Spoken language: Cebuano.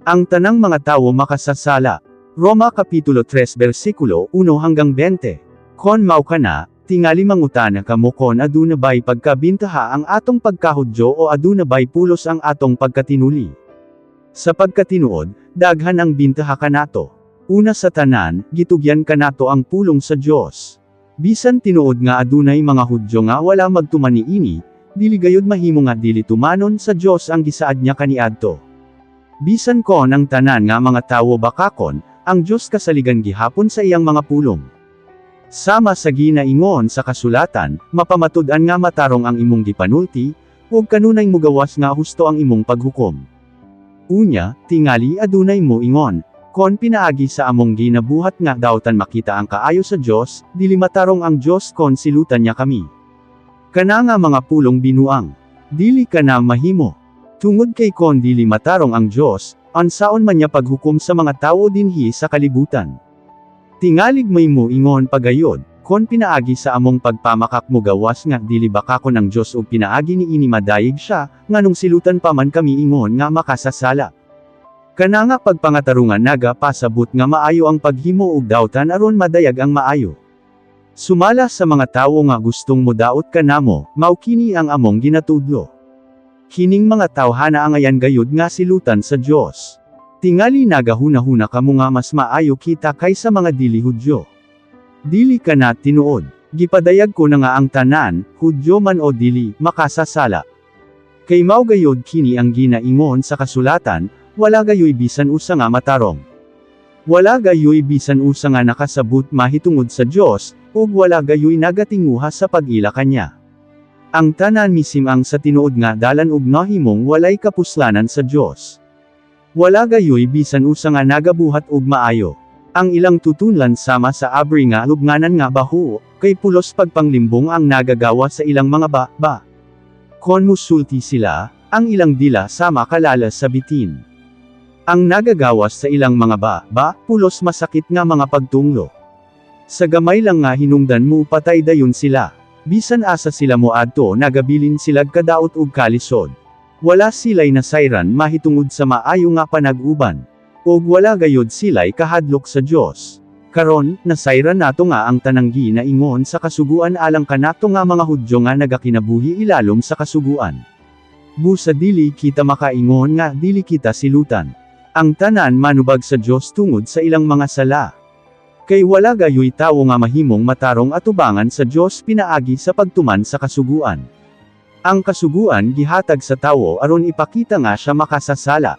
Ang tanang mga tawo makasasala. Roma Kapitulo 3 versikulo 1 hanggang 20. Kon mao kana, tingali mangutana kamo kon aduna bay pagkabintaha ang atong pagkahudyo o aduna bay pulos ang atong pagkatinuli. Sa pagkatinuod, daghan ang bintaha kanato. Una sa tanan, gitugyan kanato ang pulong sa Dios. Bisan tinuod nga adunay mga Hudyo nga wala magtuman niini, dili gayud mahimo nga dili tumanon sa Dios ang gisaad niya kaniadto. Bisan kon ang tanan nga mga tawo bakakon, ang Dios kasaligan gihapon sa iyang mga pulong. Sama sa ginaingon sa kasulatan, "Mapamatud-an nga matarong ang imong gipanulti, ug kanunay mugawas nga husto ang imong paghukom." Unya, tingali adunay moingon, "Kon pinaagi sa among ginabuhat nga dautan makita ang kaayo sa Dios, dili matarong ang Dios kon silutan niya kami." Kana nga mga pulong binuang. Dili kana mahimo. Tungod kay kon dili matarong ang Dios, unsaon man niya paghukom sa mga tawo dinhi sa kalibutan? Tingalig may moingon pa gayod, "Kon pinaagi sa among pagpamakak mugawas nga dili bakakon ang Dios ug pinaagi niini madayeg siya, nganong silutan pa man kami ingon nga makasasala?" Kana nga pagpangatarungan naga pasabot nga maayo ang paghimo og dautan aron madayag ang maayo. Sumala sa mga tawo nga gustong modaot kanamo, mao kini ang among ginatudlo. Kining mga tawhana angayan gayud nga silutan sa Dios. Tingali nagahuna-huna kamo nga mas maayo kita kaysa mga dili Hudyo. Dili kana tinuod. Gipadayag ko na nga ang tanan, Hudyo man o dili, makasasala. Kay mao gayod kini ang ginaingon sa kasulatan, "Wala gayoy bisan usa nga matarong. Wala gayoy bisan usa nga nakasabot mahitungod sa Dios, ug wala gayoy nagatinguha sa pag-ila kanya. Ang tanan misim-ang sa tinuod nga dalan ug nahimong walay kapuslanan sa Dios. Wala gayoy bisan usa nga nagabuhat og maayo. Ang ilang tutunlan sama sa abri nga lubnganan nga baho, kay pulos pagpanglimbong ang nagagawa sa ilang mga ba, ba. Kon musulti sila, ang ilang dila sama kalala sa bitin. Ang nagagawas sa ilang mga ba, ba, pulos masakit nga mga pagtunglo. Sa gamay lang nga hinungdan mo patay dayon sila. Bisan asa sila moadto, nagabilin silag kadaot ug kalisod. Wala sila'y nasayran mahitungod sa maayo nga panag-uban. Ug wala gayod sila'y kahadlok sa Dios." Karon, nasayran nato nga ang tanang ginaingon sa kasuguan alang kanato nga mga Hudyo nga nagakinabuhi ilalom sa kasuguan. Busa dili kita makaingon nga dili kita silutan. Ang tanan manubag sa Dios tungod sa ilang mga sala. Kay wala gayoy tawo nga mahimong matarong atubangan sa Dios pinaagi sa pagtuman sa kasuguan. Ang kasuguan gihatag sa tawo aron ipakita nga siya makasasala.